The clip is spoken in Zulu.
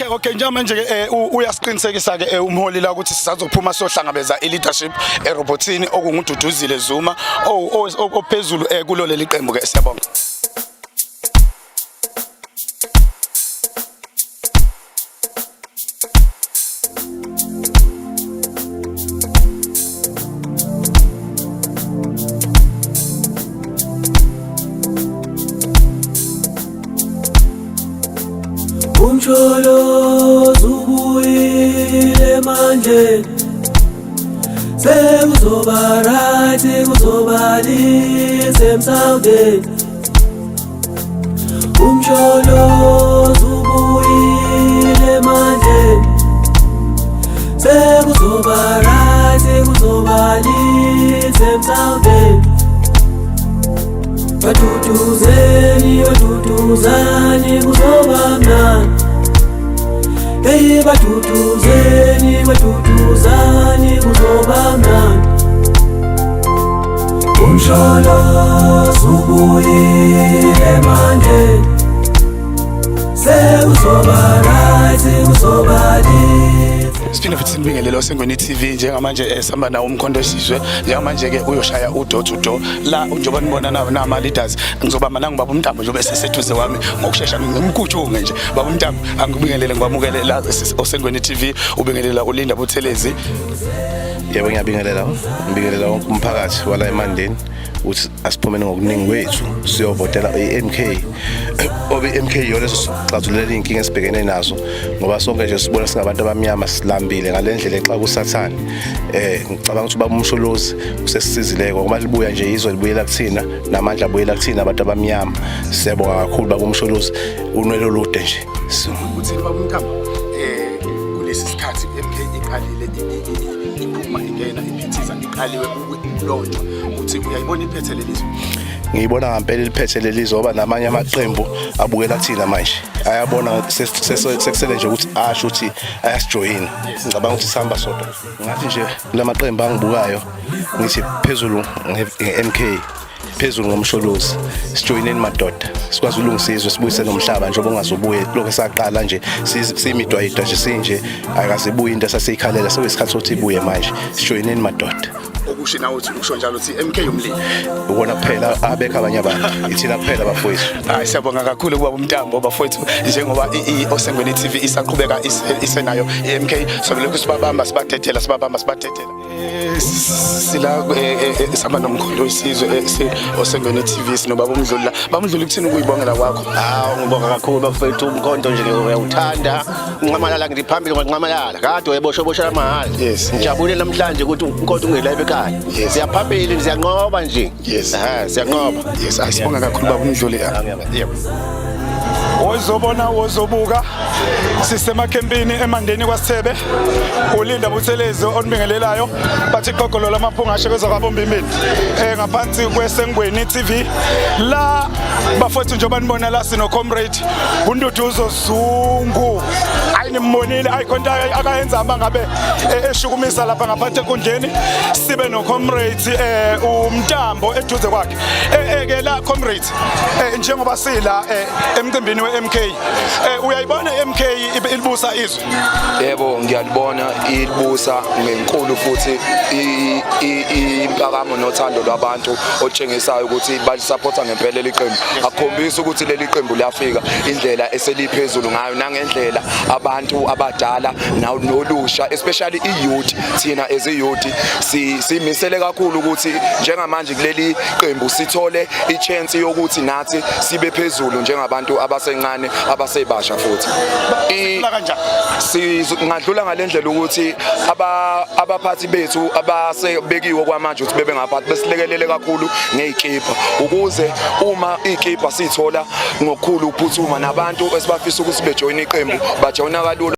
Okay, njengamanje ke uyasiqinisekisa ke umholi la ukuthi sisazophuma siyohlangabeza i-leadership erobotini okunguDuduzile Zuma ophezulu kulo leli qembu ke. Siyabonga. Umsholozi ubuyile manje, sekuzoba right, kuzoba lisemsawudeni. Umsholozi ubuyile manje, sekuzoba right, kuzoba lisemsawudeni. Baduduzeni, baduduzani, kuzoba mnandi. Hey, baduduzeni, baduduzani, kuzoba mnandi. Umsholozi ubuyile manje, sekuzoba right, kuzoba lit. Siphinde futhi sinibingelele Osengweni TV. Njengamanje sihamba nawo uMkhonto Wesizwe. Njengamanje ke uyoshaya u-door to door la, njengoba nibona nama leaders. Ngizobamba nangibaba uMntambo njengoba eseseduze kwami ngokushesha, ngimkutshunge nje. Baba uMntambo, angikubingelele, ngikwamukele la Osengweni TV. Ubingelela uLinda Buthelezi. Yebo, ngiyabingelela, ngibingelela wonke umphakathi wala eMandeni ukuthi asiphumeni ngokuningi kwethu siyovotela i-MK, obe i-MK iyona esixazululela iy'nkinga esibhekene nazo, ngoba sonke nje sibona singabantu abamnyama silambile ngale ndlela exa kusathane. Ngicabanga ukuthi ubaba uMsholozi usesisizile, ngoba libuya nje izwe libuyela kuthina, namandla abuyela kuthina abantu abamnyama. Siyabonga kakhulu baba uMsholozi, unwele olude nje. So Uthini baba uMntambo kulesi sikhathi MK iqalile iphuma ingena iphithiza iqaliwe ukulontshwa, uthi uyayibona iphethe lelizwe? Ngiyibona ngampela iliphethe lelizwe, ngoba namanye amaqembu abukela thina manje, ayabona sekusele nje ukuthi asho ukuthi ayasijoyina. Ngicabanga ukuthi sihamba sodwa. Ngathi nje lamaqembu angibukayo, ngithi phezulu nge-MK, phezulu ngoMsholozi. Sijoyineni madoda, sikwazi ukulungisa izwe, sibuyise nomhlaba njengoba ungazubuye. Lokho esaqala nje siyimidwayidwa nje, sinje akazibuye into esasiyikhalela. Sekuyisikhathi sokuthi ibuye manje. Sijoyineni madoda. Okusho nawe uthi usho njalo uthi MK umlimi. Ubona kuphela, abekho abanye abantu, ithina kuphela bafowethu. Hayi, siyabonga kakhulu kubaba uMntambo. Bafowethu, njengoba Osengweni TV isaqhubeka isenayo i-MK, sobe lokhu sibabamba sibadedela, sibabamba sibadedela. Sila sihamba noMkhonto Wesizwe Osengweni TV, sinobaba uMdluli la. Baba uMdluli, kuthini ukuyibongela kwakho? Hawu, ngibonga kakhulu bafethu. Umkhonto nje ngiyawuthanda. Unqamalala, ngithi phambili ngoNqamalala. Kade wayeboshwe boshela mahhala. Ngijabule namhlanje ukuthi umkhonto ungela ekhaya. Siyaphambili, siyanqoba nje. Siyanqoba. Yes, asibonga kakhulu baba uMdluli. Yebo. Wozobona, wozobuka, sisemakhempini eMandeni kwaSithebe. ULinda Buthelezi onibingelelayo, bathi iqogolo lamaphunga ashekeza kwabombimbini ngaphansi kweSengweni TV la. Bafowethu, njengoba nibona la sino comrade uNduduzo Zungu. Ayi, nimbonile, ayikhonto akayenza uma ngabe eshukumisa lapha ngaphansi enkundleni. Sibe no comrade uMntambo eduze kwakhe. Ke la comrade, njengoba sila emcimbini we-MK, uyayibona i-MK ilibusa izwe? Yebo, ngiyalibona ilibusa ngenkulu futhi impakamo nothando lwabantu otshengisayo ukuthi balisupporta ngempela leli qembu. Akukhombisa ukuthi leli qembu liyafika indlela eseliphezulu ngayo, nangendlela abantu abadala nolusha, especially i-youth. Thina as i-youth simisele kakhulu ukuthi njengamanje kuleli qembu sithole i-chance yokuthi nathi sibe phezulu njengabantu abasencane, abasebasha futhi. Kanjani? Singadlula ngalendlela ukuthi abaphathi bethu abasebekiwe kwamanje ukuthi bebe ngaphathi besilekelele kakhulu ngey'kibha, ukuze uma iy'kibha siyithola ngokukhulu ukuphuthuma, nabantu esibafisa ukuthi bejoyine iqembu bajoyina kalula.